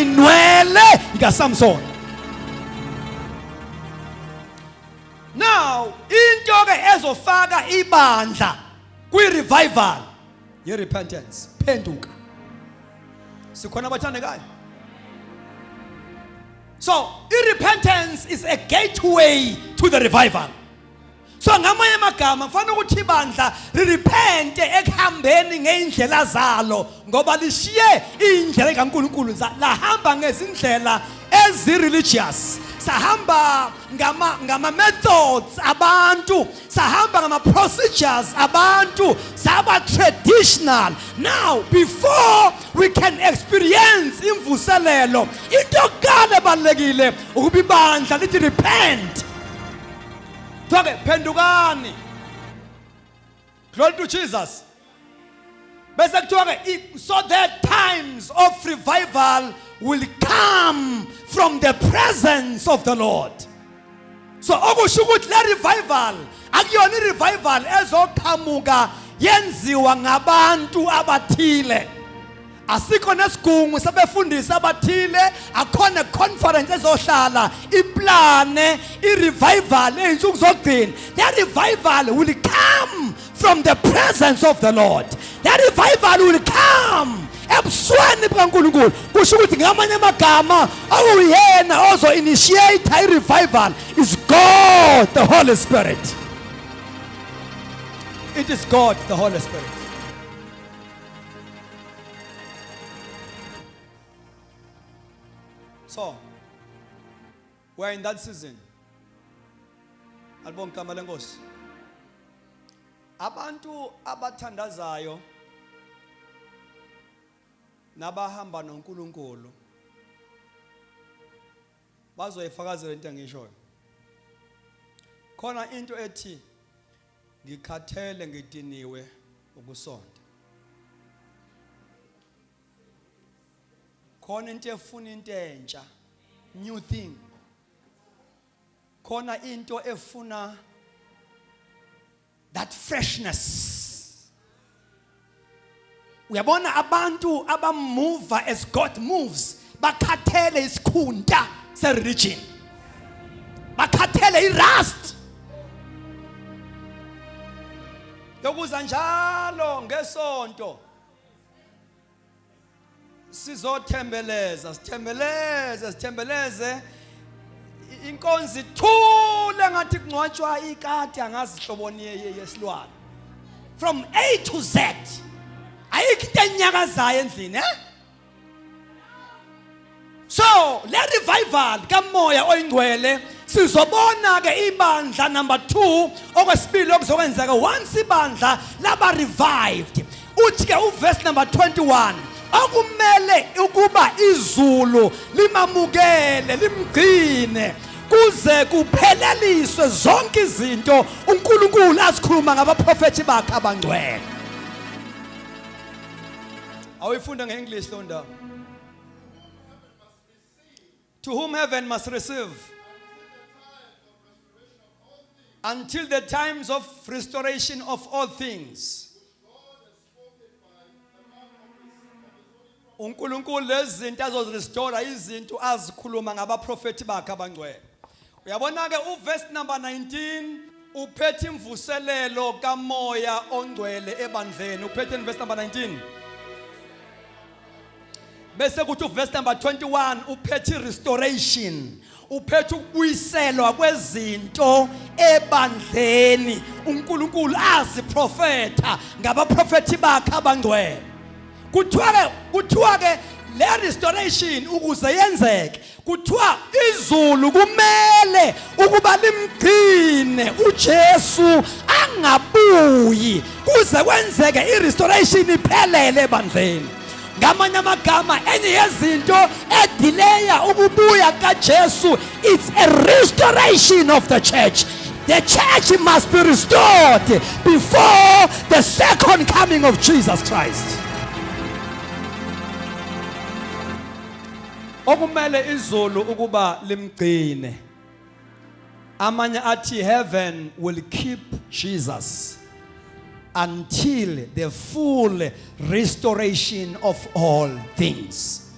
Inwele ikaSamson. Now into ke ezofaka ibandla kwi revival ye repentance, phenduka. Sikhona abathandekayo? So i-repentance is a gateway to the revival. So ngamanye amagama kufanele ukuthi ibandla lirepente ekuhambeni ngeindlela zalo ngoba lishiye indlela kaNkuluNkulu, lahamba ngezindlela ezi-religious, sahamba ngama ngama methods abantu, sahamba ngama procedures abantu, saba traditional. Now before we can experience imvuselelo, into yokuqala ebalulekile ukuba ibandla lithi repent. Kuthiwa ke phendukani. Glory to Jesus. Bese kuthiwa ke, so that times of revival will come from the presence of the Lord. So okusho ukuthi le revival akuyona i-revival ezoqhamuka yenziwa ngabantu abathile. Asikho nesigungu sabefundisi abathile, akhona conference ezohlala iplane i-revival ey'nsuku zokugcina. That revival will come from the presence of the Lord. That revival will come ebusweni bukaNkulunkulu. Kusho ukuthi ngamanye amagama, okuyena ozo-initiate i-revival is God the Holy Spirit. It is God the Holy Spirit. So we're in that season. Alibonge igama lenkosi. Abantu abathandazayo nabahamba noNkulunkulu bazoyifakazela into engishoyo. Khona into ethi ngikhathele, ngidiniwe ukusonta. Khona into efuna into entsha, new thing. Khona into efuna that freshness. Uyabona abantu abamuva as God moves bakhathele isikhunta se-religion, bakhathele i-rust yokuza njalo ngesonto sizothembeleza, sithembeleze, sithembeleze, inkonzo ithule ngathi kungcwatshwa ikati, angazi hloboni yesilwane. From A to Z ayikho into enyakazayo endlini, eh? So le revival kaMoya oyiNgcwele sizobona ke ibandla number 2, okwesibili okuzokwenzeka once ibandla laba revived. Uthi ke uverse number 21, okumele ukuba izulu limamukele limgcine kuze kupheleliswe zonke izinto uNkulunkulu azikhuluma ngabaprofethi bakhe abangcwele. Awuyifunda ngeEnglish lo ndawo. To whom heaven must receive until the times of restoration of all things. uNkulunkulu lezi zinto azozirestore, izinto azikhuluma ngabaprofethi bakhe abangcwele. Uyabona ke uverse number 19 uphethe imvuselelo kaMoya oNgcwele ebandleni. Uphethe verse number 19, bese kuthi uverse number 21 uphethe restoration, uphethe ukubuyiselwa kwezinto ebandleni uNkulunkulu aziprofetha ngabaprofethi bakhe abangcwele. Kuthiwa ke le restoration ukuze yenzeke, kuthiwa izulu kumele ukuba limgcine uJesu angabuyi kuze kwenzeke i-restoration iphelele ebandleni. Ngamanye amagama, enye yezinto edileya ukubuya kaJesu, it's a restoration of the church. The church must be restored before the second coming of Jesus Christ. Okumele izulu ukuba limgcine, amanye athi heaven will keep Jesus until the full restoration of all things.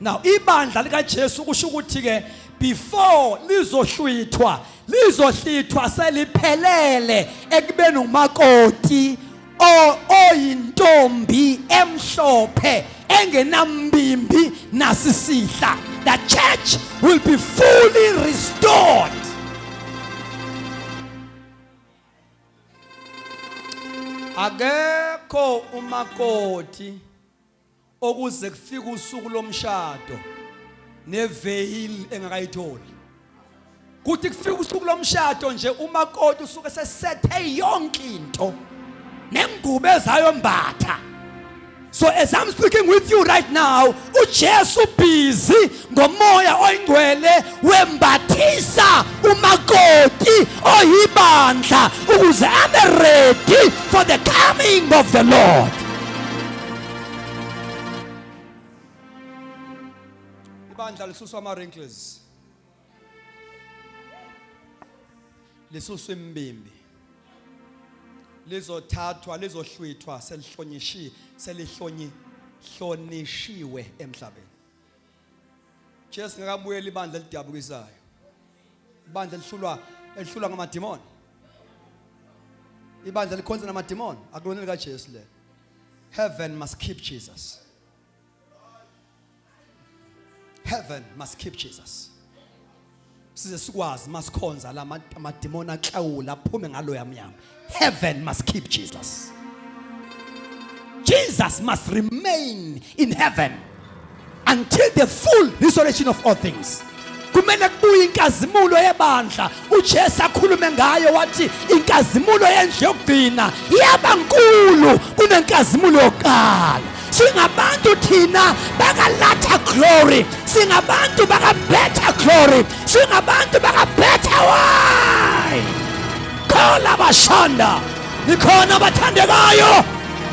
Now ibandla likaJesu kusho ukuthi ke before lizohlwithwa, lizohlithwa seliphelele ekubeni umakoti oyintombi emhlophe engenambimbi nasisihla. The church will be fully restored. Akekho umakoti okuze kufike usuku lomshado neveil engakayitholi. Kuthi kufika usuku lomshado nje umakoti usuke sesethe yonke into nengubo ezayombatha. So as I'm speaking with you right now, uJesu busy ngomoya oyingcwele wembathisa umakoti oyibandla ukuze abe ready for the coming of the Lord. Ibandla lisuswa ama wrinkles. Lisuswa imbimbi. Lizothathwa lizohlwithwa selihlonyishiwe selihlonyi hlonishiwe emhlabeni. Jesu ngakabuyela ibandla elidabukisayo. Ibandla elihlulwa elihlulwa ngamadimoni. Ibandla likhonza namadimoni akulona likaJesu lelo. Heaven must keep Jesus. Heaven must keep Jesus. Size sikwazi masikhonza la amadimoni aklawula aphume ngaloya mnyama. Heaven must keep Jesus. Jesus must remain in heaven until the full restoration of all things. Kumele kubuye inkazimulo yebandla uJesu akhulume ngayo wathi inkazimulo yendlu yokugcina iyaba nkulu kunenkazimulo yokuqala. Singabantu thina baka latter glory, singabantu baka better glory, singabantu baka better wine. Khola bashanda, nikhona abathandekayo.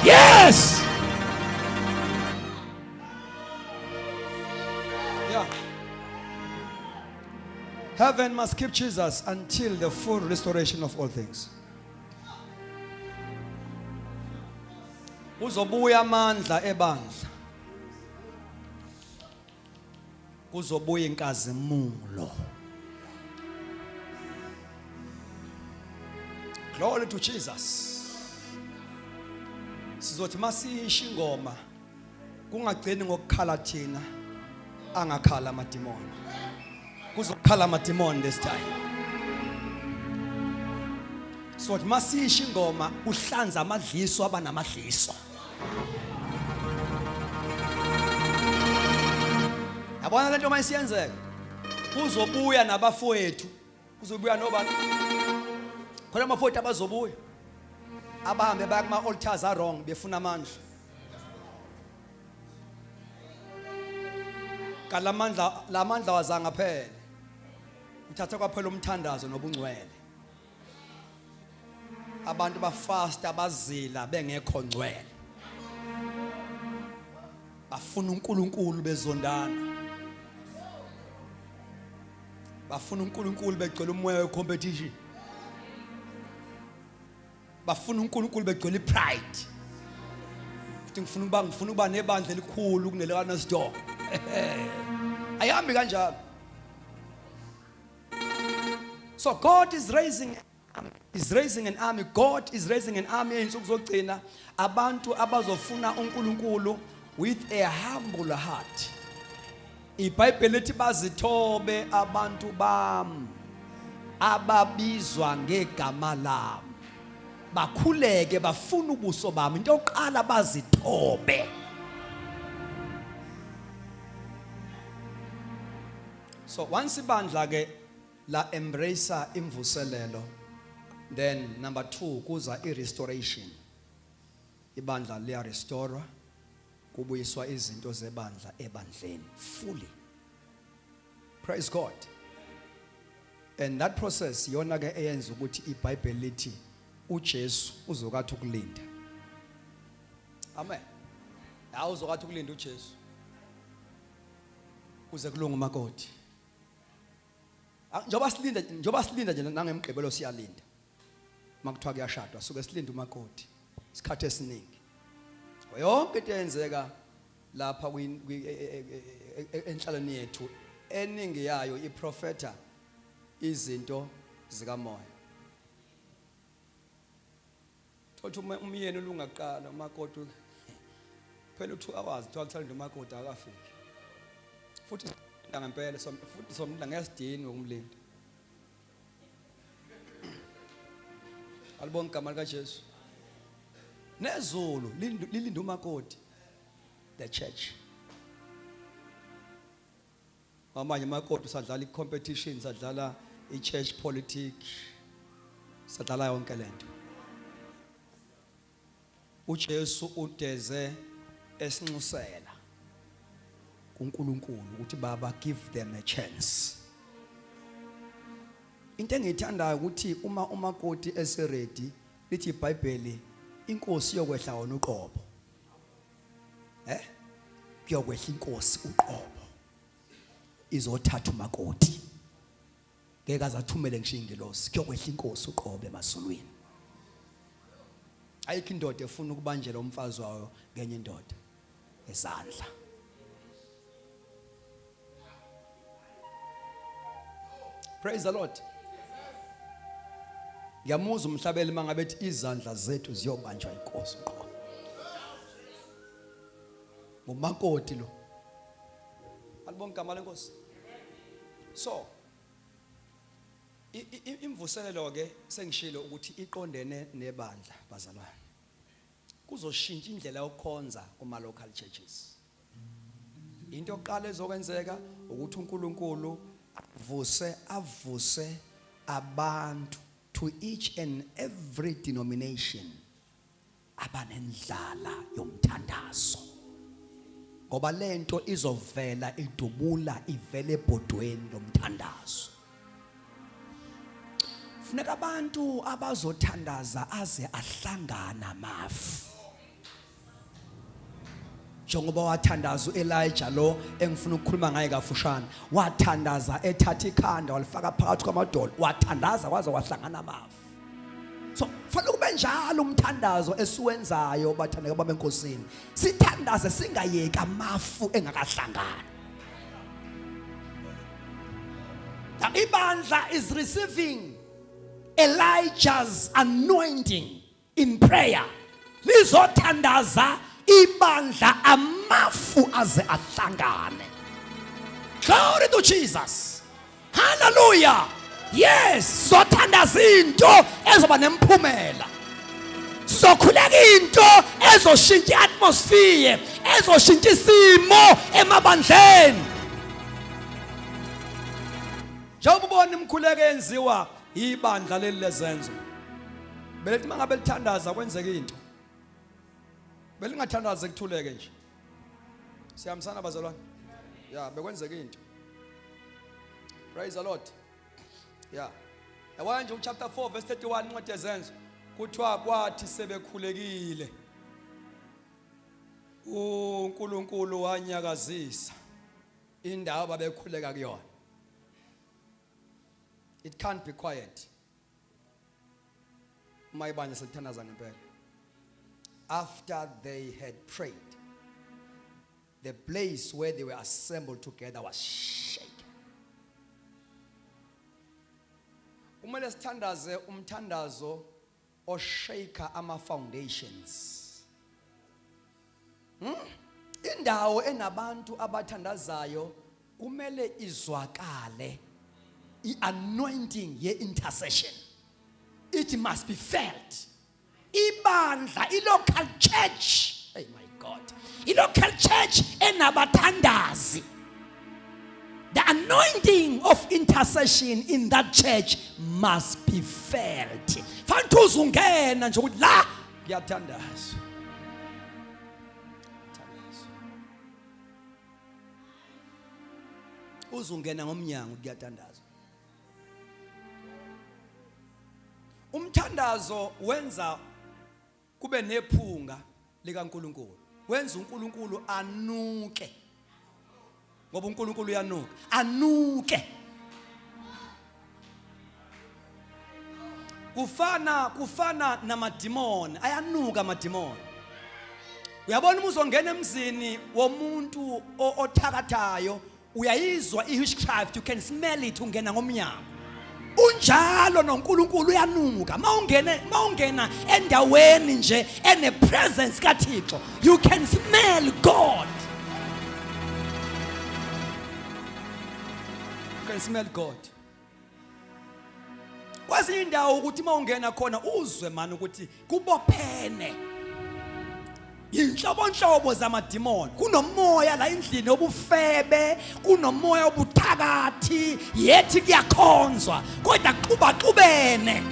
Yes. Yeah. Heaven must keep Jesus until the full restoration of all things. Kuzobuya amandla ebandla. Kuzobuya inkazimulo. Glory to Jesus. Sizothi masisho ingoma kungagcini ngokukhala thina, angakhala amadimoni. Kuzokhala amadimoni this time. Sothi masisho ingoma uhlanza amadliso abanamadliso. Yabona lento uma isiyenzeka kuzobuya nabafowethu, kuzobuya nobani khona abafowethu abazobuya abahambe baya kuma altars a wrong befuna amandla. Kalamandla lamandla wazanga phela uthatha kwaphela umthandazo nobungcwele. Abantu bafasta bazila bengekho ngcwele, bafuna uNkulunkulu bezondana, bafuna uNkulunkulu begcwele umoya wecompetition, bafuna uNkulunkulu begcwele ipride. Futhi ngifuna ukuba nebandla elikhulu kunelika Nesdor. Ayihambi kanjalo. So God is raising an army. God is raising an army eyinsuku zokugcina, abantu abazofuna uNkulunkulu with a humble heart. IBhayibheli lithi bazithobe abantu bami ababizwa ngegama lami, bakhuleke bafuna ubuso bami. Into yokuqala bazithobe. So once ibandla ke la embrace imvuselelo, then number 2 kuza i restoration. Ibandla liya restore, kubuyiswa izinto zebandla ebandleni fully. Praise God. And that process yona ke eyenza ukuthi iBhayibheli lithi uJesu uzokathi ukulinda. Amen. Hawu uzokathi ukulinda uJesu. Kuze kulunga umakoti. Njengoba silinda nje nangemgqibelo siyalinda. Makuthiwa kuyashadwa suke silinda umakoti isikhathi esiningi. Yonke into eyenzeka Lapha enhlalweni yethu eningi yayo iprofeta izinto zikamoya. Thothi umyeni ulungaqala umakoti phela u2 hours kuthiwa kuthanda umakoti akafiki. Futhi ngempela futhi somlinda ngesidini ukumlinda. Alibonke igama likaJesu. Nezulu lilinda umakoti, the church. Amanye amakoti sadlala i-competition, sadlala i-church politics, sadlala yonke lento. uJesu udeze esinxusela kuNkulunkulu ukuthi, "Baba, give them a chance." Into engiyithandayo ukuthi uma umakoti eseready, lithi iBhayibheli inkosi yokwehla wona uqobo. Kuyokwehla inkosi uqobo, izothatha umakoti. Ngeke azathumele ngisho ingelosi, kuyokwehla inkosi uqobo emazulwini. Ayikho indoda efuna ukubanjela umfazi wayo ngenye indoda esandla. Praise the Lord. Ngiyamuzwa umhlabeli mangabe ethi izandla zethu ziyobanjwa inkosi uqobo. Ngumakoti lo. Alibonke igama lenkosi. So imvuselelo ke sengishilo ukuthi iqondene nebandla, bazalwane. Kuzoshintsha indlela yokukhonza kuma local churches. Into yokuqala ezokwenzeka ukuthi uNkulunkulu avuse abantu to each and every denomination abanendlala yomthandazo, ngoba lento izovela idubula ivele ebhodweni lomthandazo. Funeka abantu abazothandaza aze ahlangana mafu, njengoba wathandaza uElijah lo engifuna ukukhuluma ngaye kafushane. Wathandaza ethatha ikhanda walifaka phakathi kwamadolo, wathandaza kwaze wahlangana amafu. So fanele kube njalo umthandazo esiwenzayo, bathandeka baba enkosini. Sithandaze singayeki amafu engakahlangani. Ibandla is receiving Elijah's anointing in prayer. Lizothandaza ibandla amafu aze ahlangane. Glory to Jesus. Hallelujah. Yes, sothandaza into ezoba nemphumela. Sizokhuleka into ezoshintsha iatmosphere, ezoshintsha isimo emabandleni. Njengoba ubona imkhuleko enziwa ibandla leli lezenzo, belethi mangabe lithandaza kwenzeka into. Belingathandaza kuthuleke nje. Siyahambisana, bazalwane? Ya, bekwenzeka into. Praise the Lord. Yeah. Yabona nje uchapter 4 verse 31 incwadi yezenzo, kuthiwa kwathi sebekhulekile uNkulunkulu wanyakazisa indawo babekhuleka kuyona. It can't be quiet uma ibandla selithandaza ngempela. After they had prayed, the place where they were assembled together was shaken. Kumele sithandaze umthandazo oshake ama foundations. Indawo enabantu abathandazayo kumele izwakale i-anointing ye-intercession. It must be felt. Ibandla, i-local church, hey my God, i-local church enabathandazi, the anointing of intercession in that church must be felt. Fanele uzungena nje ukuthi la kuyathandazwa. Thandazwa. Uzungena ngomnyango, kuyathandazwa. Umthandazo wenza kube nephunga likaNkuluNkulu, wenza uNkulunkulu anuke, ngoba uNkulunkulu uyanuka, anuke. Kufana namadimoni, ayanuka amadimoni. Uyabona uma uzongena emzini womuntu othakathayo uyayizwa i-witchcraft, you can smell it ungena ngomnyango. Unjalo noNkulunkulu uyanuka. Mawungene mawungena endaweni nje ene presence kaThixo, you can smell God. You can smell God. Kwezinye indawo ukuthi uma ungena khona uzwe mani ukuthi kubophene. Inhlobonhlobo zamadimoni. Kunomoya la endlini obufebe, kunomoya obuthakathi, yethi kuyakhonzwa, kodwa kuxubaxubene.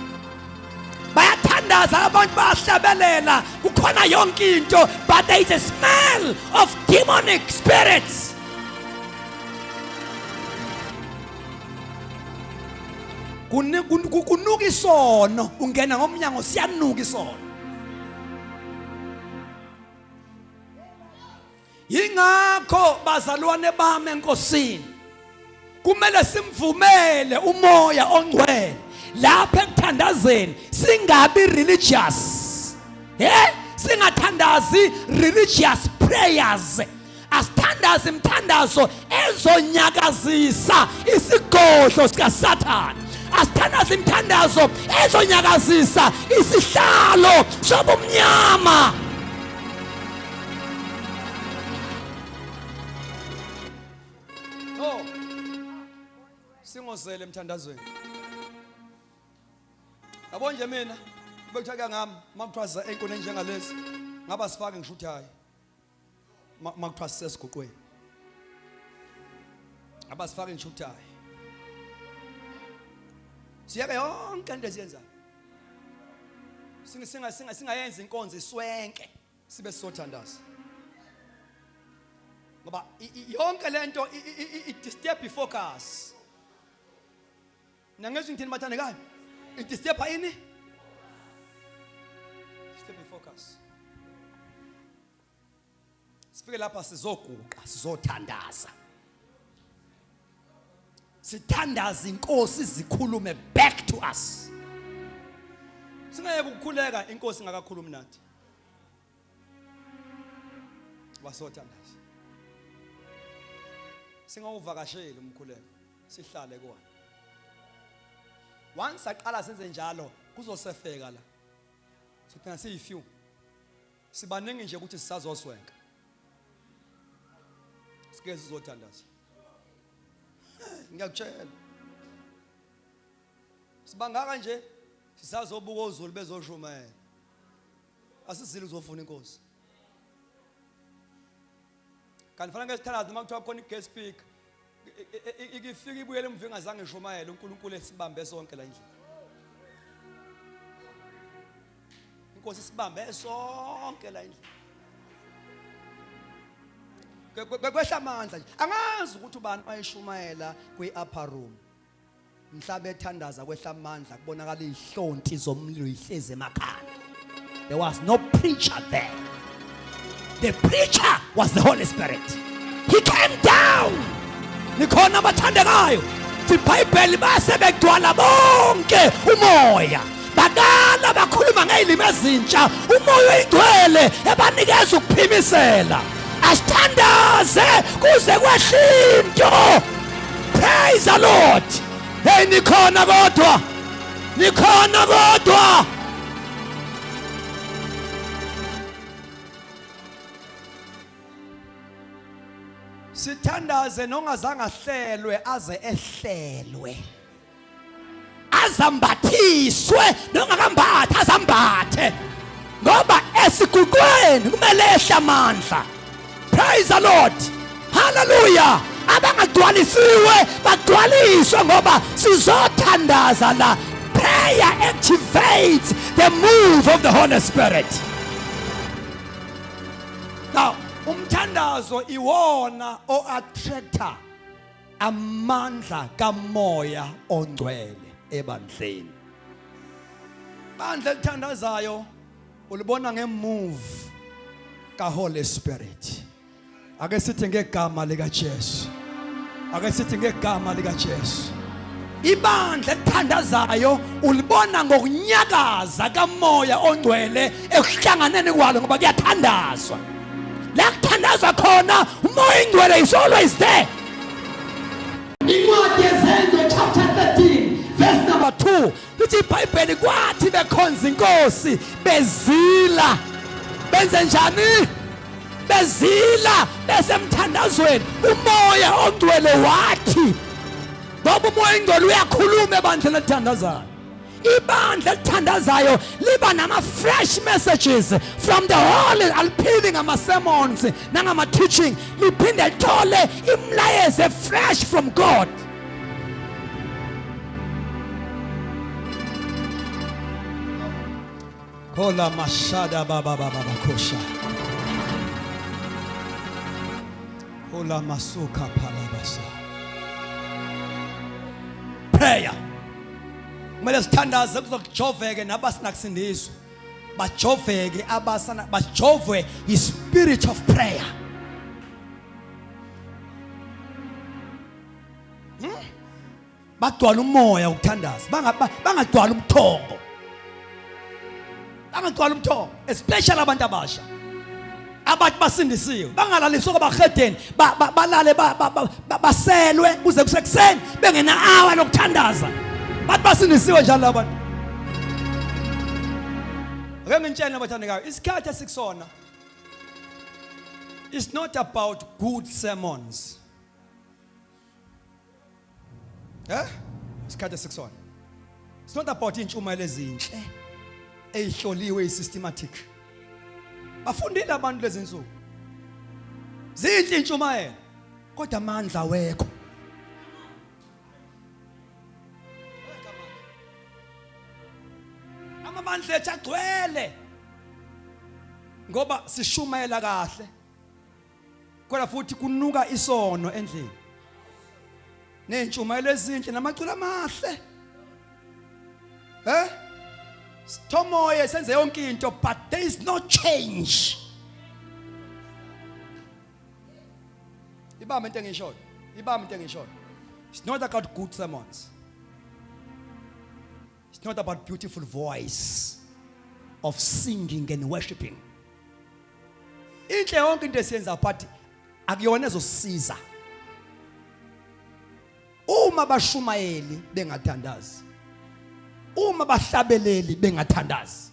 Bayathandaza abantu bayahlabelela, kukhona yonke into, but there is a smell of demonic spirits. Kunuka isono, ungena ngomnyango siyanuka isono. Yingakho bazalwane bami enkosini kumele simvumele umoya ongcwele lapha ekuthandazeni, singabi religious, singathandazi religious prayers. Asithandaze imithandazo ezonyakazisa isigodlo sikaSathane. Asithandaze imithandazo ezonyakazisa isihlalo sobumnyama. Oh, singozele emthandazweni. Yabo nje mina bekuthiwa ngami makuthiwa enkundleni njengalezi ngaba sifake ngisho ukuthi hayi makuthiwa sisesiguqweni abasifake ngisho ukuthi hayi siyeke yonke into esiyenzayo, singayenza inkonzo iswenke sibe sisothandaza, ngoba yonke lento i-disturb i-focus. Nangezwe ngithini bathandekayo? I-disturb ini? Disturb i-focus. Sifike lapha sizoguqa, sizothandaza. Sithandaza inkosi zikhulume back to us. Singeke ukukhuleka inkosi ingakakhulumi nathi. Basothandaza. Singawuvakasheli umkhuleko, sihlale kuwona. Once aqala senze njalo kuzosefeka la. Sothina siyi-few. Sibaningi nje ukuthi sisazoswenka. Sike sizothandaza. Ngiyakutshela. Sibangaka nje sisazobuka ozulu bezoshumayela. Asizile uzofuna inkosi. Kanti fanele ngesithandazo noma kuthiwa khona i-guest speaker ikifika ibuyele emuva ingazange ishumayele, uNkulunkulu esibambe sonke la endlini. Inkosi isibambe sonke la endlini. Kwehla amandla nje. Angazi ukuthi ubani wayeshumayela kwi-upper room. Mhla bethandaza kwehla amandla kubonakala izihlonti zomlilo ihlezi emakhanda. There was no preacher there. The preacher was the Holy Spirit. He came down. Nikhona abathandekayo. IBhayibheli base begcwala bonke umoya. Bakala bakhuluma ngezilimi ezintsha. Umoya oyingcwele ebanikeza ukuphimisela. Asithandaze kuze kwehle into. Praise the Lord. Hey, nikhona kodwa. Nikhona kodwa. Sithandaze nongazange ahlelwe aze ehlelwe. Azambathiswe nongakambathi azambathe. Ngoba esiguqweni kumele ehle amandla. Praise the Lord. Hallelujah. Abangagcwalisiwe bagcwaliswe ngoba sizothandaza la. Prayer activates the move of the Holy Spirit. Now, umthandazo iwona o-attractor amandla kamoya ongcwele ebandleni. Bandla elithandazayo ulibona ngemove kaHoly Spirit. Ake sithi ngegama likaJesu. Ake sithi ngegama likaJesu. Ibandla elithandazayo ulibona ngokunyakaza kamoya ongcwele ekuhlanganeni kwalo ngoba kuyathandazwa. La kuthandazwa khona uMoya oNgcwele is always there. Incwadi yeZenzo chapter 13 verse number 2 lithi iBhayibheli kwathi bekhonza inkosi bezila benze njani? Bezila besemthandazweni uMoya oNgcwele wathi, ngoba uMoya oNgcwele uyakhuluma ebandleni elithandazayo. Ibandla elithandazayo liba nama-fresh messages from the holy, aliphili ngama-sermons nangama-teaching, liphinde lithole imilayezo fresh from God. Kola mashada baba baba bakosha. Kola masuka palabasa. Prayer. Kumele sithandaze kuzokujoveke nabasinakusindiswa. Bajoveke abasana bajovwe i spirit of prayer. Bagcwala umoya ukuthandaza, bangagcwala ubuthongo, bangagcwala ubuthongo, especially abantu abasha abathi basindisiwe, bangalaliswa kwabahedeni, balale baselwe kuze kusekuseni bengena hour lokuthandaza. Bathi basindisiwe njalo abantu. Ake ngintshene abathandekayo, isikhathi esikusona it's not about good sermons. Eh? Isikhathi esikusona. It's not about intshumayelo ezinhle ezihloliwe isystematic. Bafundile abantu lezi nsuku. Zinhle intshumayelo kodwa amandla wekho. Amabandla ethu agcwele ngoba sishumayela kahle. Kodwa futhi kunuka isono endlini. Nezintshumayelo ezinhle namaculo amahle. Eh? Sithomoye senze yonke into but there is no change. Ibambe into engishoyo. Ibambe into engishoyo. It's not about good sermons. It's not about beautiful voice of singing and worshiping. Inhle yonke into esiyenza but akuyona ezosiza. Uma bashumayeli bengathandazi. Uma bahlabeleli bengathandazi.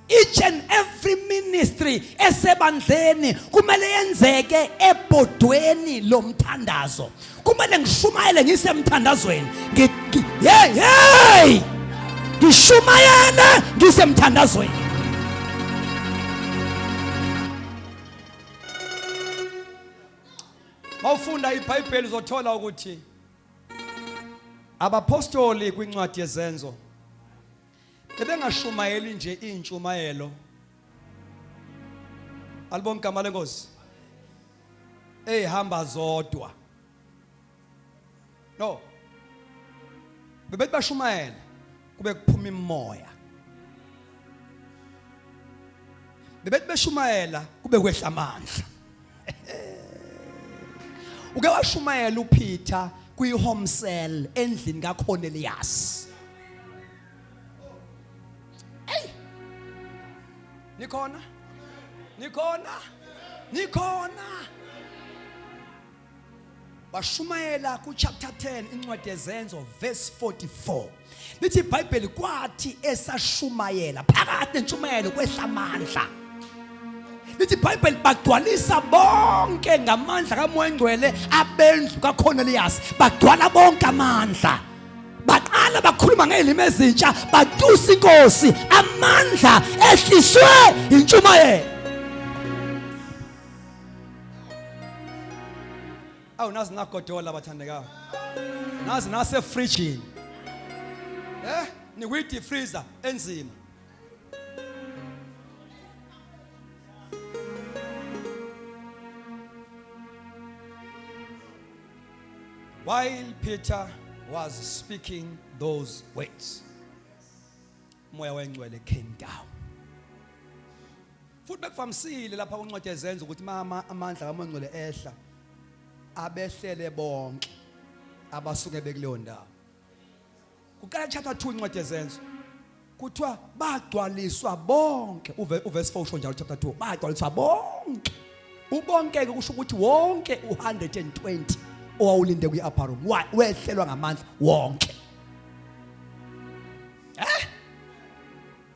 Each and every ministry esebandleni kumele yenzeke ebhodweni lomthandazo. Kumele ngishumayele ngisemthandazweni. Hey hey! Ngishumayele ngisemthandazweni. Mawufunda iBhayibheli uzothola ukuthi abapostoli kwincwadi yezenzo Bebengashumayeli nje intshumayelo. Alibonke igama lenkosi. Eyihamba zodwa. No. Bebethi bashumayela kube kuphuma imoya. Bebethi beshumayela kube kwehla amandla. Uke washumayela uPeter kwi home cell endlini kaCornelius. Hey! Nikhona? Nikhona? Nikhona? Bashumayela ku chapter 10 incwadi yezenzo verse 44. Lithi iBhayibheli kwathi esashumayela phakathi nentshumayelo kwehla amandla. Lithi iBhayibheli bagcwalisa bonke ngamandla kaMoya Ngcwele abendlu kaCornelius, bagcwala bonke amandla. Baqala bakhuluma ngezilimi ezintsha, batusa inkosi, amandla ehliswe intshumayelo. Awu nazi nagodola bathandekayo. Nazi nase fridgini. Eh, nikwi deep freezer enzima. While Peter was speaking those words, umoya wengcwele came down. Futhi bekuvamisile lapha kuncwadi ezenza ukuthi mama amandla kamoya ongcwele ehla abehlele bonke abasuke bekuleyo ndawo. Kuqala chapter 2 incwadi yezenzo. Kuthiwa bagcwaliswa bonke uverse 4 usho njalo chapter 2 bagcwaliswa bonke. Ubonke ke kusho ukuthi wonke u120 owawulinde kwi-upper room wehlelwa ngamandla wonke. Eh?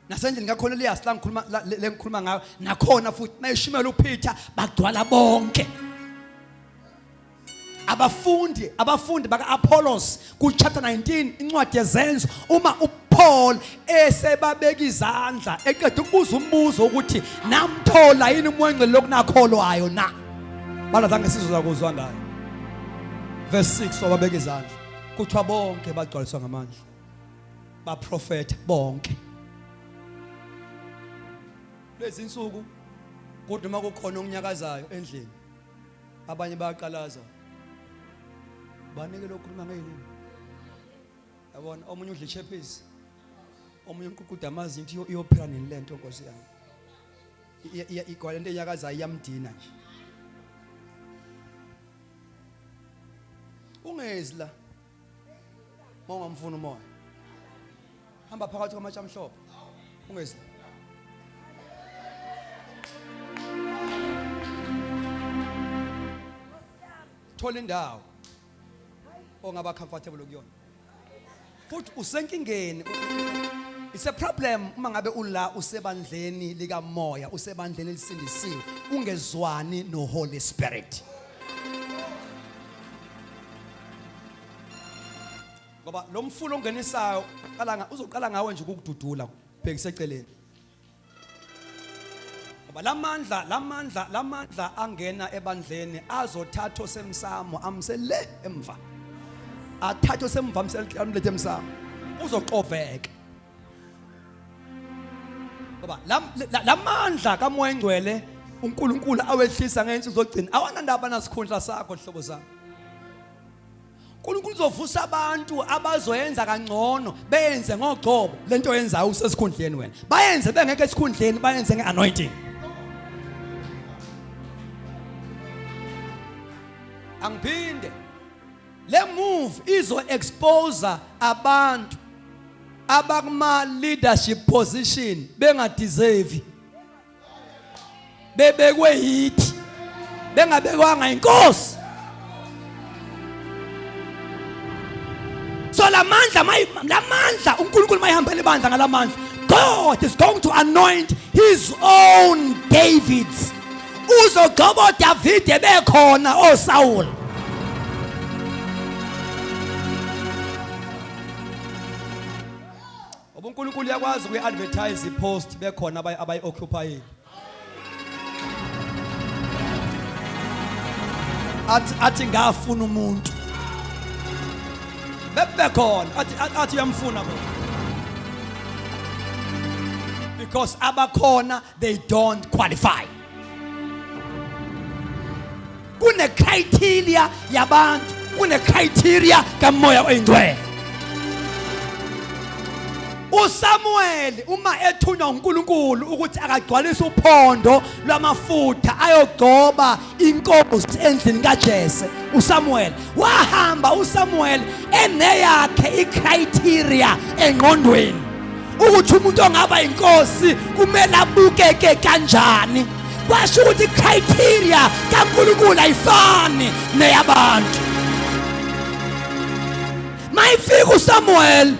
Nasendlini kaCornelius la ngikhuluma le ngikhuluma ngayo nakhona futhi mayishumela uPeter bagcwala bonke. Abafundi baka-Apollos ku-chapter 19 incwadi yezenzo uma uPaul esebabeka izandla eqeda ukubuza umbuzo ukuthi namthola yini umoya ongcwele lokunakholwayo na bala zange sizwe zakuzwa ngayo. Verse 6 wababeka izandla, kuthiwa bonke bagcwaliswa ngamandla, baprofetha bonke. Lezi insuku kodwa uma kukhona okunyakazayo endlini abanye bayaqalaza banike lokhuluma ngeyilimi, yabona omunye udla ichephisi, omunye uququda amazinyo ukuthi iyophela nini lento nkosi yami, igwala lento enyakazayo iyamdina nje. Ungezi la uma ungamfuni umoya, hamba phakathi kwamatshe amhlophe, ungezi la. Thola indawo ongaba comfortable kuyona futhi usenkingeni. It's a problem uma ngabe ula usebandleni likamoya, usebandleni elisindisiwe, ungezwani no Holy Spirit, ngoba lo mfula ongenisayo qala uzoqala ngawe nje ukukududula bhekise eceleni, ngoba lamandla angena ebandleni azothatha osemsamo amse le emva, athathe osemva amse amlethe emsamo, uzoxoveka ngoba lamandla kaMoya engcwele uNkulunkulu awehlisa ngensuku zogcina awanandaba nasikhundla sakho hlobo sami. uNkulunkulu uzovusa abantu abazoyenza kangcono, benze ngogcobo lento oyenzayo usesikhundleni wena, bayenze bengekho esikhundleni, bayenze ngeanointing. Angiphinde, le move izo expose abantu abakuma leadership position bengadeserve, bebekwe yithi, bengabekwanga inkosi. So lamandla lamandla uNkulunkulu mayihambela ibandla ngalamandla, God is going to anoint his own Davids. Uzogcoba uDavide bekhona oSaul. Ngoba uNkulunkulu uyakwazi ukuyi-advertise i-post bekhona abayi-occupyile. Athi ngafuna umuntu bebekhona, athi uyamfuna bona, because abakhona they don't qualify. Kune criteria yabantu, kune criteria kaMoya oyingcwele. uSamuel uma ethunywa uNkulunkulu ukuthi akagcwalise uphondo lwamafutha ayogcoba inkosi endlini kaJese, uSamuel wahamba, uSamuel eneyakhe icriteria engqondweni ukuthi umuntu ongaba inkosi kumele abukeke kanjani. Kwasho ukuthi icriteria kaNkulunkulu ayifani neyabantu. Mayifika uSamuel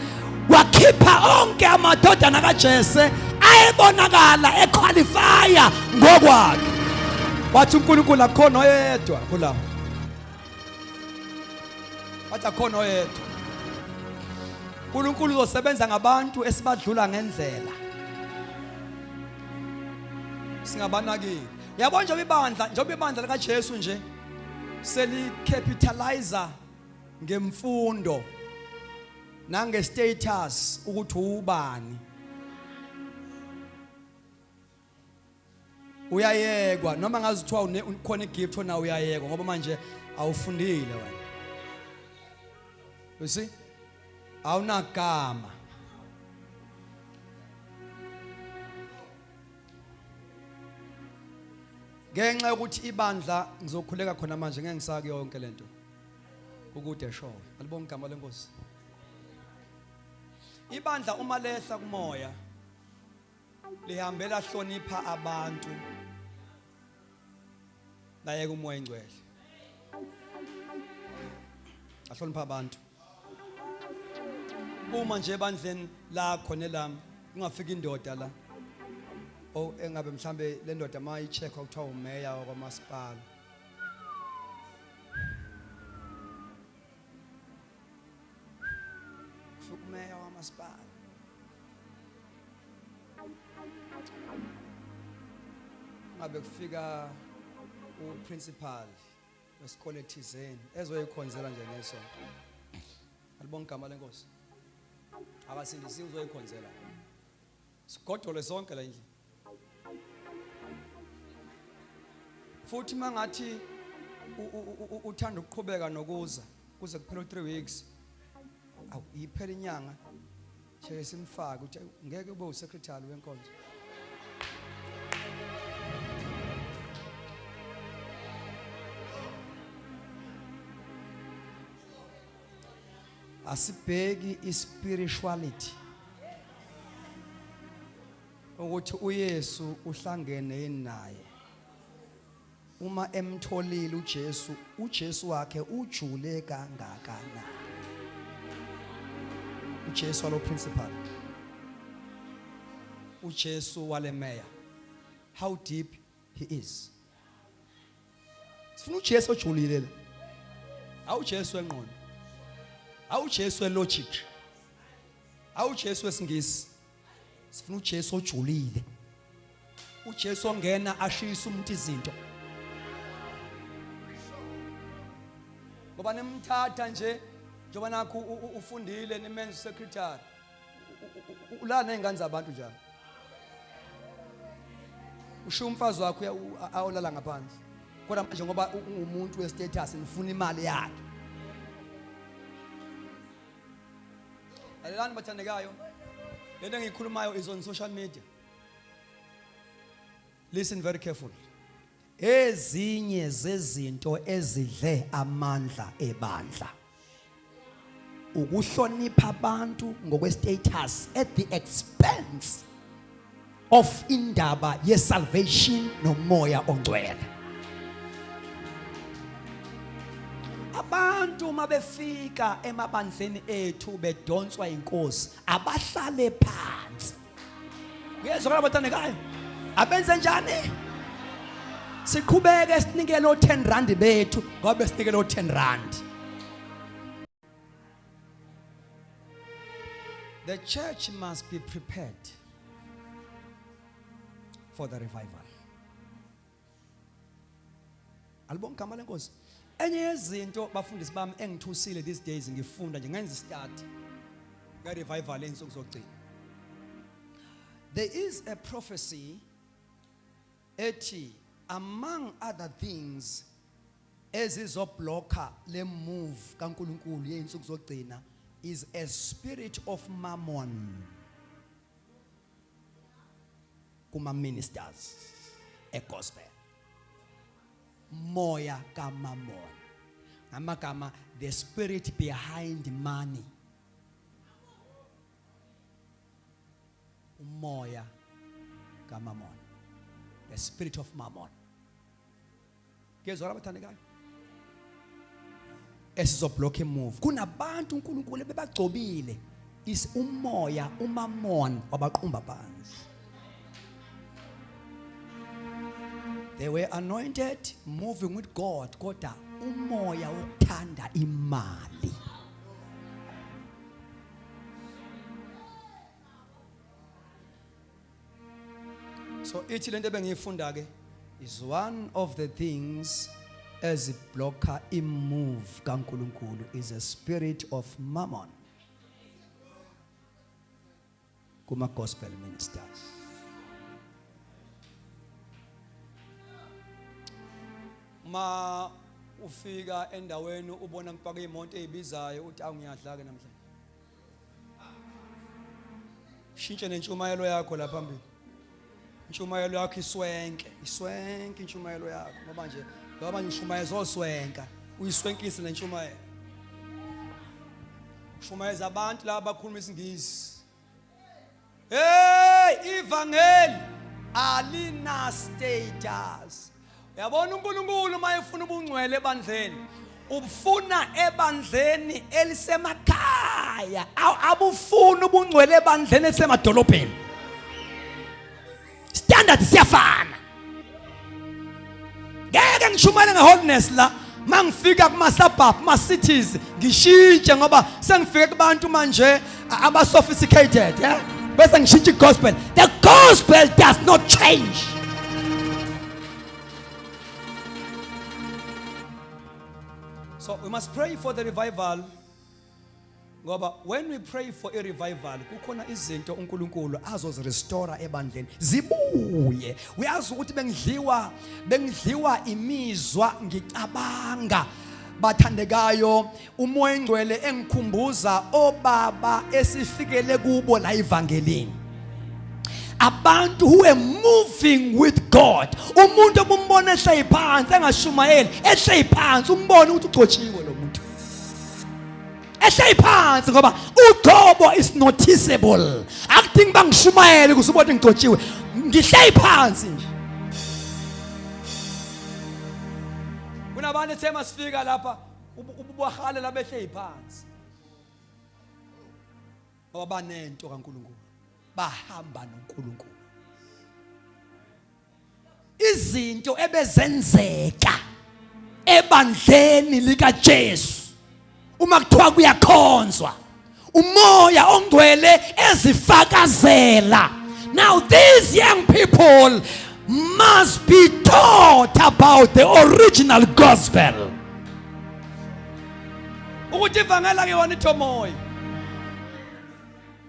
wakhipha onke amadodana kaJese ayebonakala equalifya ngokwakhe, wathi uNkulunkulu akukhona oyedwa kulawo, wathi akukhona oyedwa. uNkulunkulu uzosebenza ngabantu esibadlula ngendlela singabanakile. Uyabona njengoba ibandla likaJesu nje selicapitalize ngemfundo nange status ukuthi ubani uyayekwa, noma ngazi kuthiwa khona igift ona uyayekwa ngoba manje awufundile wena, you see, awunagama. Ngenxa yokuthi ibandla, ngizokhuleka khona manje, ngeke ngisake yonke lento kukude showe. Alibonge igama lenkosi. Ibandla uma lehla kumoya lihambela hlonipha abantu. Layeka umoya ingcwele. Ahlonipha abantu. Uma nje ebandleni lakho nelami kungafika indoda la. Oh engabe mhlambe le ndoda mayicheckwa kuthiwa umeya wakwamasipala. Kufika umeya wamasipala. Ngabe kufika uprincipal wesikole thizeni ezoyikhonzela nje ngesonto. Alibonga igama lenkosi. Abasindisiwe uzoyikhonzela. Sigodole sonke la endlini. Futhi mangathi uthanda ukuqhubeka nokuza kuze kuphele u3 weeks. Awu iphela inyanga Sheke simfake uthi ngeke ube usecretary wenkonzo. Asibheki ispirituality ukuthi uYesu uhlangene yini naye. Uma emtholile uJesu, uJesu wakhe ujule kangakanani? uJesu walo principal. uJesu wale mayor. How deep he is. Sifuna uJesu ojulile la. Awujesu wenqondo. Awujesu welogic. Awujesu wesingisi. Sifuna uJesu ojulile. uJesu ongena ashisa umuntu izinto. Ngoba nimthatha nje njengoba nakho ufundile nimenza secretary. Ulala nezingane zabantu njalo. Ushiya umfazi wakho ayolala ngaphandle. Kodwa manje ngoba ungumuntu westatus nifuna imali yakhe. Lalelani bathandekayo. Lento engiyikhulumayo is on social media. Listen very carefully. Ezinye zezinto ezidle amandla ebandla. Ukuhlonipha abantu ngokwestatus at the expense of indaba ye salvation nomoya ongcwele. Abantu uma befika emabandleni ethu bedonswa inkosi abahlale phansi. Ngiyezwakala bathandekayo. Abenze njani? Siqhubeke sinikele o10 rand bethu ngoba besinikele o10 rand. The church must be prepared for the revival. Alibonga igama lenkosi. Enye yezinto bafundisi bami engithusile these days ngifunda nje ngenza study nge revival ensuku zokugcina. There is a prophecy ethi among other things ezizobhlokha le move kaNkuluNkulu yeyinsuku zokugcina is a spirit of mammon kuma ministers egospel moya kamammon ngamagama the spirit behind money umoya kamammon the spirit of mammon Ngezwa abathandekayo. Esizoblock imove. Kunabantu uNkulunkulu ebebagcobile is umoya umamon wabaqumba phansi. They were anointed moving with God kodwa umoya wokuthanda imali. So ithi lento ebengiyifunda ke is one of the things eziblocker imove kaNkuluNkulu is a spirit of mammon kuma gospel ministers. Ma ufika endaweni ubona kupaka imoto ezibizayo uthi awungiyadla ke namhlanje. Shintshe nentshumayelo yakho la phambili. Intshumayelo yakho iswenke, iswenke intshumayelo yakho ngoba nje ngoba manje ushumayeza oswenka, uyiswenkise nentshumayelo. Ushumayeza abantu laba abakhuluma isingisi. Hey, ivangeli alina status. Yabona uNkulunkulu uma efuna ubungcwele ebandleni, ubufuna ebandleni elisemakhaya, abufuni ubungcwele ebandleni elisemadolobheni. Standard siyafana. Ngeke ngishumayele ngeholiness la mangifika kuma suburb, kuma cities ngishintshe ngoba sengifike kubantu manje aba sophisticated, yeah? Bese ngishintsha igospel. The gospel does not change. So we must pray for the revival. Ngoba when we pray for a revival kukhona izinto uNkulunkulu azozirestore ebandleni zibuye. Uyazi ukuthi bengidliwa imizwa ngicabanga bathandekayo uMoya oNgcwele engikhumbuza obaba esifikele kubo la evangelini. Abantu who are moving with God. Umuntu obumbona ehleli phansi engashumayeli, ehleli phansi umbone ukuthi ugcotshiwe lo muntu. Ehleli phansi ngoba ugcobo is noticeable. Akudingi bangishumayele ukuze ubone ngigcotshiwe. Ngihleli phansi nje. Kunabantu ethe masifika lapha ububahalela behleli phansi. Ngoba banento kaNkulunkulu. Bahamba noNkulunkulu. Izinto ebezenzeka ebandleni likaJesu uma kuthiwa kuyakhonzwa uMoya oNgcwele ezifakazela. Now these young people must be taught about the original gospel. Ukuthi ivangeli akuyona ithomoyi.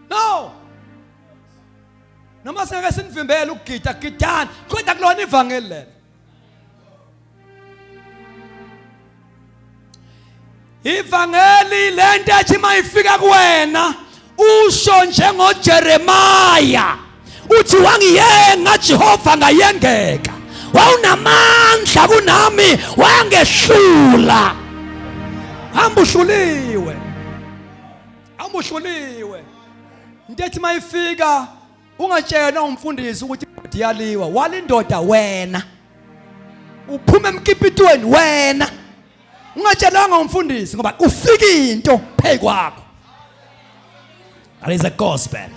No. Noma singeke sinivimbele ukugida, gidani, kodwa kulona ivangeli lelo. Ivangeli lento ethi mayifika kuwena usho njengoJeremiah uthi wangiyenga Jehova ngayengeka, wawunamandla kunami wangehlula. Hamba uhluliwe, hamba uhluliwe. Into ethi mayifika ungatshelwa umfundisi ukuthi iyaliwa, wala indoda wena, uphuma emkipitweni wena, ungatshelwanga umfundisi ngoba kufika into phezu kwakho. That is a gospel.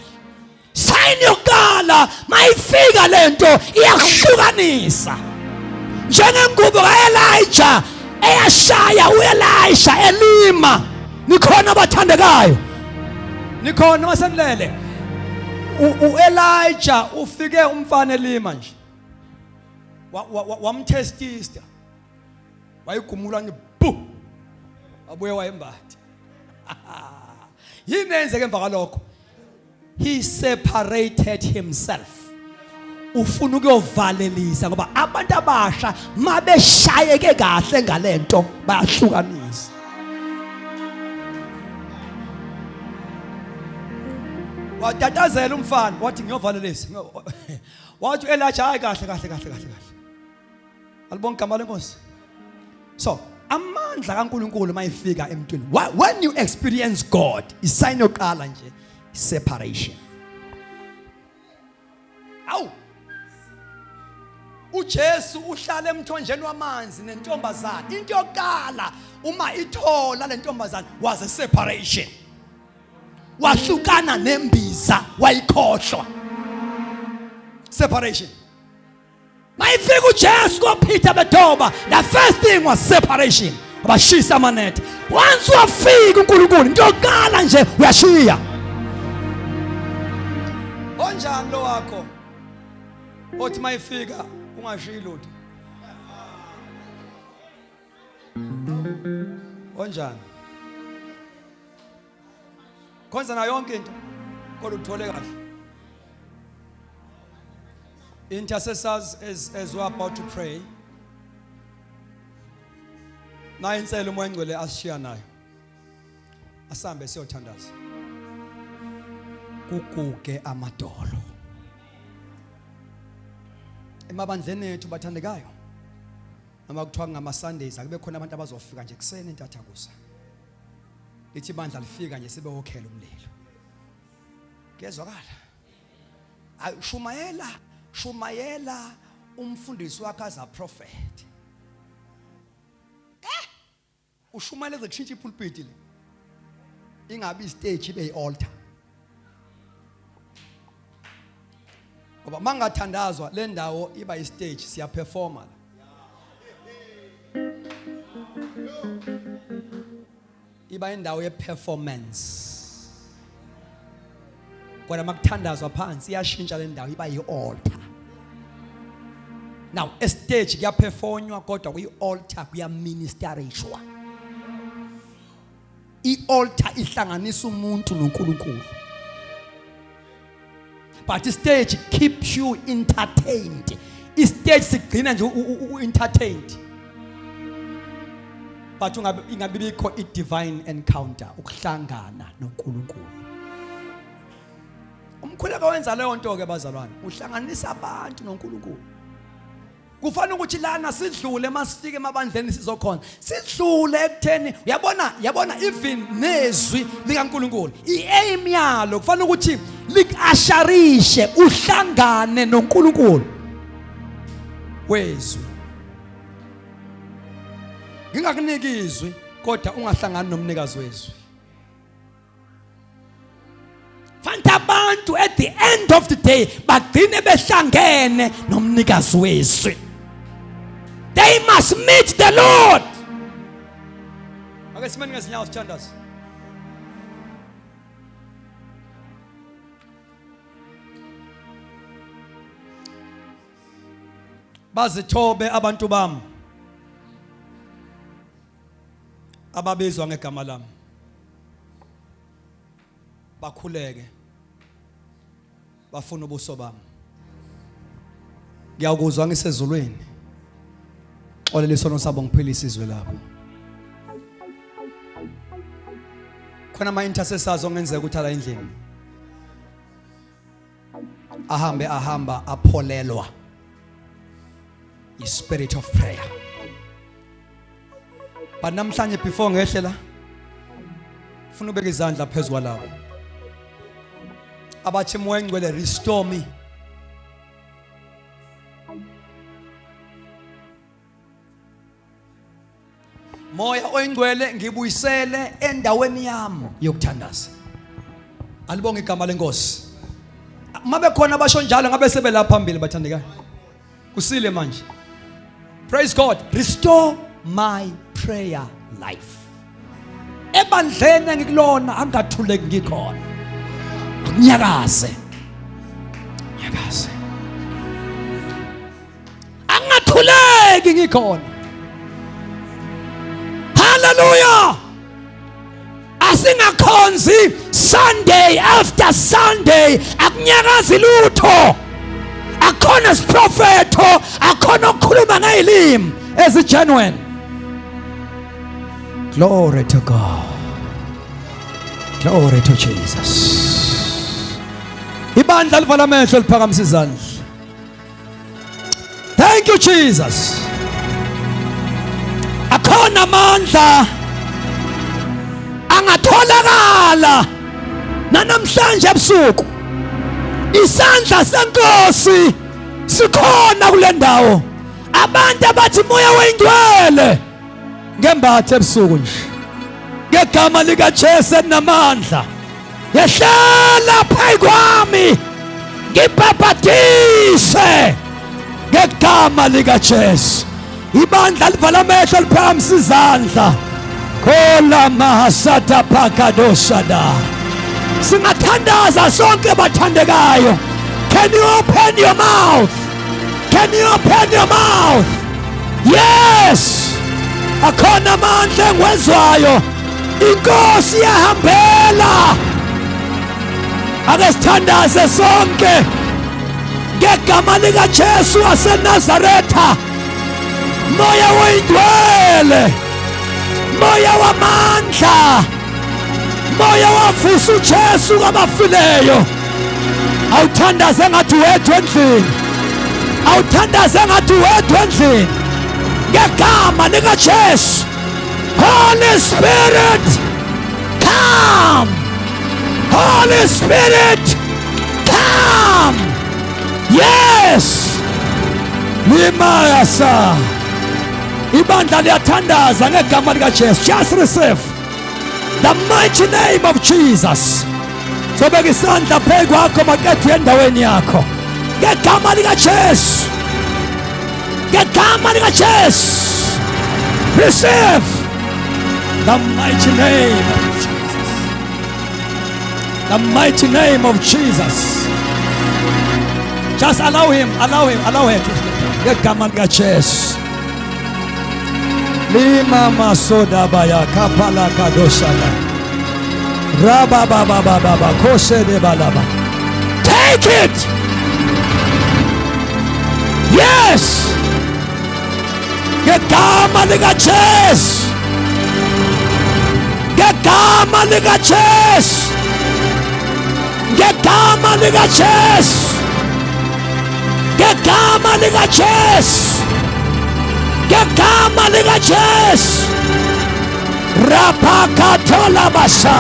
Sign yokuqala mayifika lento iyakuhlukanisa, njengengubo kaElijah eyashaya uElisha elima. Nikhona abathandekayo? Nikhona masenilele? UElijah ufike umfana elima nje, wamtestista, wayigumula nje bu, wabuye wayembatha. Yini eyenzeke emva kwalokho? He separated himself. Ufuna ukuyovalelisa ngoba abantu abasha mabeshayeke kahle ngalento bayahlukanisa. Watatazela umfana wathi ngiyovalelisa. Wathi uElijah hayi kahle kahle kahle kahle kahle. Alibonke igama lenkosi. So amandla kaNkuluNkulu mayifika emntwini, when you experience God, isign yokuqala nje separation. Awu, uJesu uhlala emthonjeni wamanzi nentombazana. Into yokuqala uma ithola lentombazana was a separation. Wahlukana nembiza wayikhohlwa. Separation. Mayifika uJesu koPeter bedoba, the first thing was separation. Abashisa amanethe. Once wafika uNkulunkulu, into yokuqala nje uyashiya. Onjani lo wakho? Othi mayifika ungashiyi lutho. Onjani? Khonza nayo yonke into kodwa uthole kahle. Intercessors, as we are about to pray, nayi inselo uMoya oNgcwele asishiya nayo. Asambe siyothandaza. Kuguge amadolo. Emabandleni ethu bathandekayo, noma kuthiwa ngama Sundays akube khona abantu abazofika nje kuseni intathakusa. Lithi ibandla lifika nje sibe wokhela umlilo. Kuyezwakala. Ayi shumayela, shumayela Umfundisi wakhe aza prophet. Eh? Ushumayela kushintsha ipulpit le. Ingabi istage ibe ialtar. Ngoba mangathandazwa le ndawo iba istage siyaperforma la. Iba indawo ye-performance kodwa makuthandazwa phansi iyashintsha le ndawo iba yi-altar. Now estage kuyaperformwa kodwa kwi-altar kuyaministerishwa. I-altar ihlanganisa umuntu noNkulunkulu, but istage keeps you entertained. Istage sigcina nje u-entertained, but ungabe ingabibikho i-divine encounter, ukuhlangana noNkulunkulu. Umkhuleko wenza leyo nto ke bazalwane, uhlanganisa abantu noNkulunkulu. Kufanele ukuthi lana sidlule masifike emabandleni sizokhona, sidlule ekutheni uyabona, yabona even nezwi likaNkulunkulu i-aim yalo kufanele ukuthi likusharishe uhlangane noNkulunkulu wezwi. Ngingakunika izwi kodwa ungahlangani nomnikazi wezwi. Fanele abantu at the end of the day bagcine behlangene nomnikazi wezwi. They must meet the Lord. Ake simeni ngezinyawo sithandaze. Bazithobe abantu bami ababizwa ngegama lami, bakhuleke, bafuna ubuso bami, ngiyakuzwa ngisezulwini, xolela isono sabo, ngiphilise izwe labo. Khona ama intercessors ongenzeka ukuthi ala endlini ahambe ahamba apholelwa i-spirit of prayer. But namhlanje before ngehle la, funa ubeke izandla phezu kwalabo abathi, Moya Ngcwele, restore me. Moya oyingcwele, ngibuyisele endaweni yami yokuthandaza. Alibonge igama lenkosi. Mabe khona abasho njalo ngabe sebela phambili bathandekayo. Kusile manje. Praise God. Restore my prayer life. Ebandleni engikulona angathuleki ngikhona. Akunyakaze. Nyakaze. Angathuleki ngikhona. Hallelujah. Asingakhonzi Sunday after Sunday, akunyakazi lutho, akhona siprofetho, akhona ukukhuluma ngezilimi ezi genuine. Glory to God, glory to Jesus. Ibandla livala amehlo, liphakamisa izandla. Thank you, Jesus. Akhona amandla angatholakala nanamhlanje ebusuku. Isandla senkosi sikhona kule ndawo. Abantu abathi, Moya wengcwele, ngembathe ebusuku nje ngegama likaJesu enamandla, yehlela phezu kwami, ngibhabhadise ngegama likaJesu. Ibandla livala amehlo, liphakamisa izandla. Kola mahasata phakadoshada. Singathandaza sonke bathandekayo. Can you open your mouth? Can you open your mouth? Yes, akhona amandla engiwezwayo. Inkosi iyahambela. Ake sithandaze sonke ngegama likaJesu waseNazaretha. Moya oyingcwele, moya wamandla, moya wavusa uJesu kwabafileyo, awuthandaze ngathi wedwa endlini, awuthandaze ngathi wedwa endlini ngegama likaJesu. Holy Spirit, come. Holy Spirit, come. Yes. Limasa. Ibandla liyathandaza ngegama likaJesu. Just receive the mighty name of Jesus. Sobeka isandla phezu kwakho maqedwe endaweni yakho. Ngegama likaJesu. Ngegama likaJesu. Receive the mighty name of Jesus. The mighty name of Jesus. Just allow him, allow him, allow her to step down. Ngegama likaJesu. Lima masoda baya kapala kadoshana. Raba baba baba baba koshe de balaba. Take it. Yes. Ngegama likaJesu. Ngegama likaJesu. Ngegama likaJesu. Ngegama likaJesu. Ngegama likaJesu. Rapakatola basha.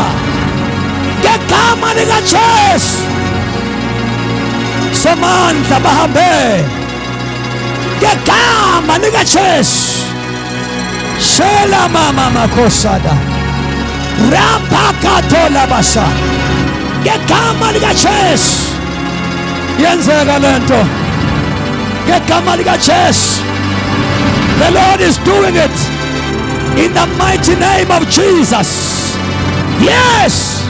Ngegama likaJesu. Somandla bahambe. Ngegama likaJesu. Shela mama makosada. Rapakatola basha. Ngegama likaJesu. Yenzeka lento. Ngegama likaJesu. The Lord is doing it in the mighty name of Jesus. Yes.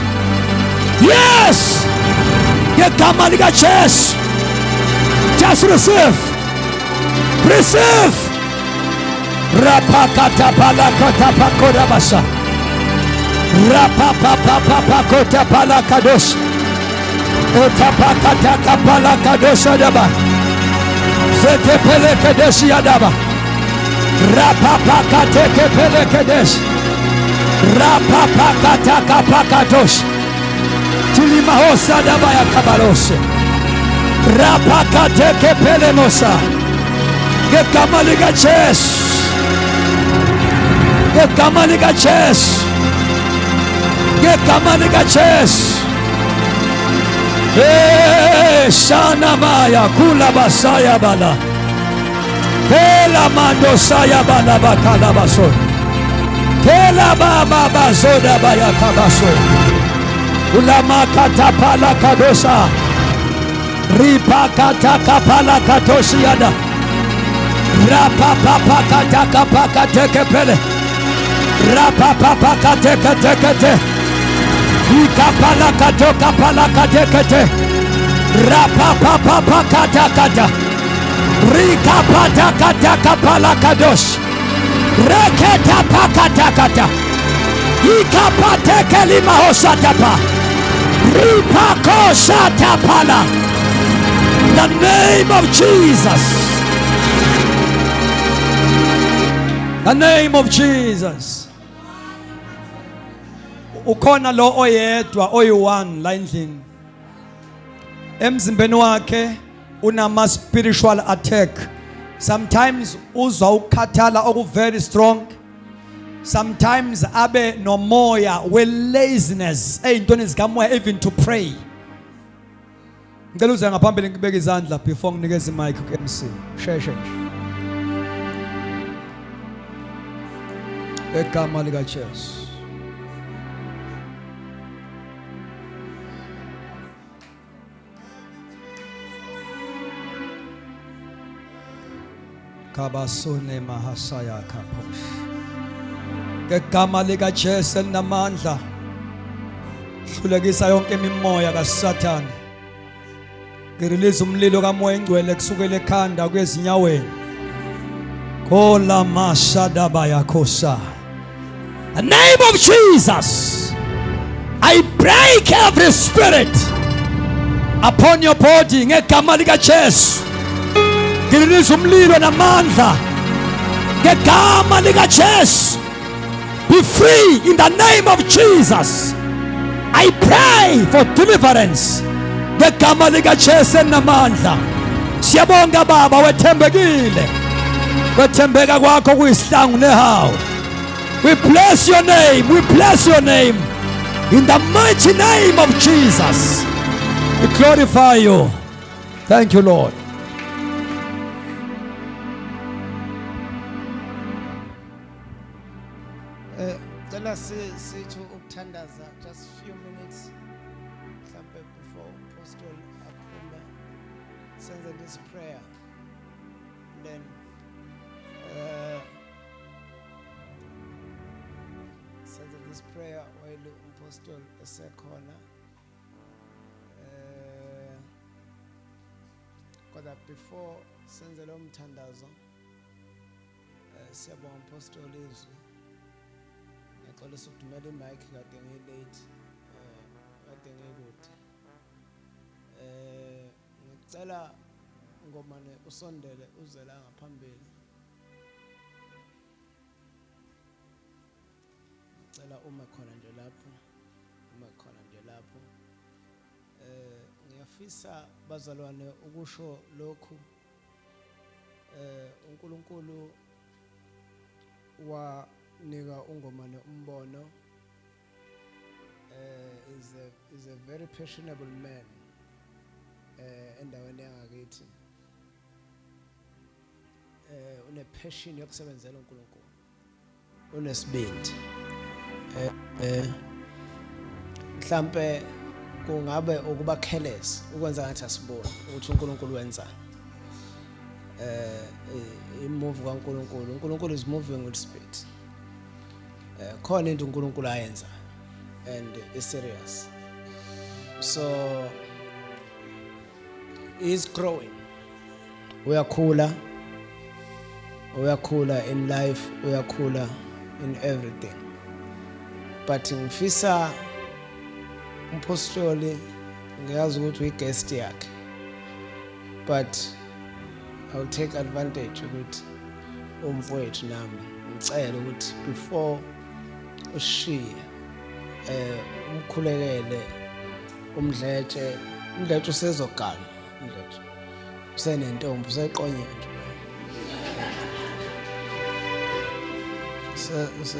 Yes. Ngegama likaJesu. Just receive. Receive. Rapakata palakata pakodabasa. Rapapapapapakota palakados. Otapakata kapalakadosa daba. Zetepelekedeshi yadaba. Rapapakatekepelekedeshi. Rapapakatakapakatosh. Tilimahosa daba ya kabalose. Rapakatekepelemosa. Ngegama likaJesu. Ngegama likaJesu. Ngegama likaJesu. Eh, shana maya kula basaya bala. Kela mando saya bala bakala baso. Kela baba bazoda baya kabaso. Ulama katapala kadosa. Ripakata kapala katosiada. Rapapapakatakapakatekepele. Rapapapakateketekete. Ikapalakatokapalakatekete. Rapapapapakatakata. Rikapatakatakabalakados. Reketapakatakata. Ikapatekelimahosatapa. Ripakosatapala. The name of Jesus. The name of Jesus. Ukhona lo oyedwa oyi-one la endlini. Emzimbeni wakhe unama spiritual attack. Sometimes uzwa ukukhathala oku very strong. Sometimes abe nomoya we laziness eyintweni zikamoya, even to pray. Ngicela uze ngaphambili ngibeke izandla before nginikeze imic ku-MC. Sheshe nje. Egama likaJesu. Kabasune mahasaya kaposh. Ngegama likaJesu elinamandla. Hlulekisa yonke imimoya kaSathane. Ngirelease umlilo kaMoya engcwele kusukela ekhanda kuyezinyaweni. Kola mashada bayakhosa. The name of Jesus. I break every spirit upon your body ngegama likaJesu. Ngirelease umlilo namandla ngegama likaJesu. Be free in the name of Jesus. I pray for deliverance ngegama likaJesu enamandla. Siyabonga Baba, wethembekile. Kwethembeka kwakho kuyisihlangu nehawu. We bless your name. We bless your name. In the mighty name of Jesus. We glorify you. Thank you, Lord. Ngicela sithi ukuthandaza just few minutes mhlambe before Apostle aphume, senze this prayer, then senze this prayer while umpostoli esekhona, kodwa before senze lo mthandazo, siyabonga umpostoli izwi. Ngiyaxolisa ukudumela imic, kade ngilate, kade ngikude. Ngicela Ngomane usondele uze la ngaphambili. Ngicela ume khona nje lapho, ume khona nje lapho. Ngiyafisa bazalwane ukusho lokhu. UNkulunkulu wanika uNgomane umbono. Is a very passionable man endaweni yangakithi. Une passion yokusebenzela uNkulunkulu, unesibindi. Mhlambe kungabe ukuba careless ukwenza ngathi asiboni ukuthi uNkulunkulu wenzani. Imove kaNkulunkulu, uNkulunkulu is moving with speed. Khona into uNkulunkulu ayenza and is serious, so is growing, uyakhula, uyakhula in life, uyakhula in everything. But ngifisa umpostoli, ngiyazi ukuthi uyi-guest yakhe, but I'll take advantage ukuthi umfowethu nami ngicela ukuthi before ushiye umkhulekele umdletshe. Umdletshe usezogana, umdletshe usenentombi, useqonye nje,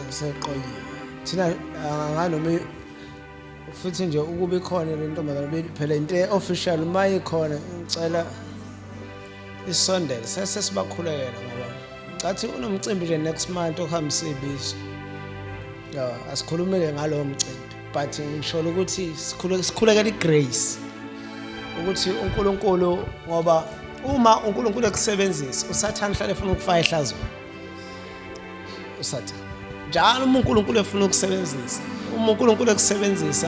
seqonye. Thina anganoma futhi nje ukuba ikhona le ntombazane phela, into official uma ikhona, ngicela isondele sese sibakhulekela, ngoba ngathi unomcimbi nje next month okuhambisa ibizo. Ya, asikhulumile ngalowo mcimbi, but ngisho ukuthi sikhulekela igrace ukuthi uNkulunkulu, ngoba uma uNkulunkulu ekusebenzisa, uSathane hlale efuna ukufaka ehlazweni. uSathane njalo uma uNkulunkulu efuna ukusebenzisa, uma uNkulunkulu ekusebenzisa.